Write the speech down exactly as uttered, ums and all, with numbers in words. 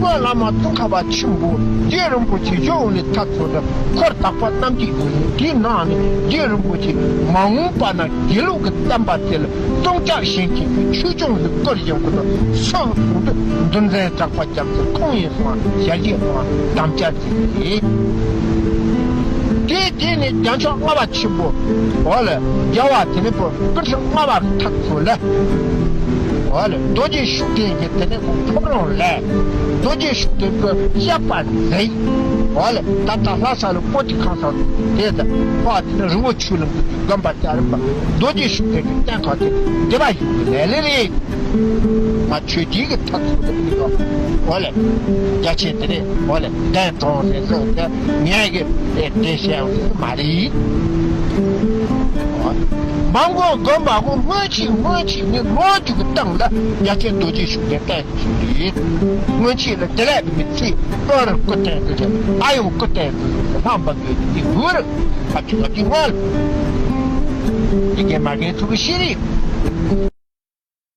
བླ་མ་ཙོང་ཁ་པ་ཆེན་པོ་རྗེ་རིན་པོ་ཆེ་ཞོ་འོང་ནས་ཐར་ཚོ་དང་འཁོར་དག་པ་རྣམས་ཀྱི་ཡོད་ནས། དེའི་ནང་ནས་རྗེ་རིན་པོ་ཆེ་མ་འོངས་པ་ན་དགེ་ལུགས་ཀྱི་བསྟན་པ་དེ་ལ་སྲུང་སྐྱོབ་བྱེད་མཁན་གྱི་ཆོས་སྐྱོང་ལ་བསྐུར་བཞིན་པ་དང་། སོགས་གསུངས་ཏེ་མདོ་མཛངས་གྲགས་པ་རྒྱ་མཚོ་ཁོང་ཡིན་གསུང་བ་ཞལ་བཞེས་གནང་བ་དམ་བཅའ་བྱས་ཏེ། དེའི་རྗེས་ནས་རྒྱལ་མཆོག་ལྔ་པ་ཆེན་པོ་འོ་ལ་རྒྱལ་བ་དེ་ནས་པོ་ཀུན་ཁྲི་ལྔ་པར་ཐག་ཚོ་ལ། འོ་ལ་རྡོ་རྗེ་ཤུགས་ལྡན་གྱི་དེ་ནས་ཁོ་ཕོ་བྲང་ལ། རྡོ་རྗེ་ཤུགས་ལྡན་གྱི་བཤགས་པ་མཛད། འོ་ལ་ད་ལྟ་ལྷ་ས་ལ་པོ་ཏི་ཁང་ས་དེ་དང་ཕ་དེ་ནས་རི་བོ་ཆོས་གླིང་གི་དགོན་པ་ལྟར་པ་རྡོ་རྗེ་ཤུགས་ལྡན་གྱི་བསྟན་ཁང་དེ་འདི་པ་ཡིན་གྱི་ལས་ལས་རེད། ང་ཆོས་བརྒྱུད་ཀྱི་ཐབས་ཚུལ་དུ་ཕུལ་བ། འོ་ལེ། རྒྱ་ཆེན་དེ་རེད། འོ་ལེ། གདན་དྲངས་ཟེར་ཟེར་ཏེ་ངས་ཀྱི་དེ་བཤད་ཡོང་གི་མ་རེད། མ་མགོ་དགོན་པ་གོ་སྔོན་ཆད་སྔོན་ཆད་ནི་ལོ་རྒྱུས་ཀྱི་སྟེང་ལ་རྒྱ་ཆེན་རྡོ་རྗེ་ཤུགས་ལྡན་བསྟན་ཞིག་རེད། སྔོན་ཆད་ལ་དེ་ལས་མི་ཚེ་ལོ་རུ་སྐུ་བསྟན་དུ་རེད། ཨ་ཡོང་སྐུ་བསྟན་དུ་རེད། ལྷམ་པ་མོས་ཀྱི་དེ་དགོས་རུ་ཕ་ཆུ་ལ་གི་ངོ་ལ་དེ་གས་མ་གས་ཐུག་གི་ཤེས་རེད།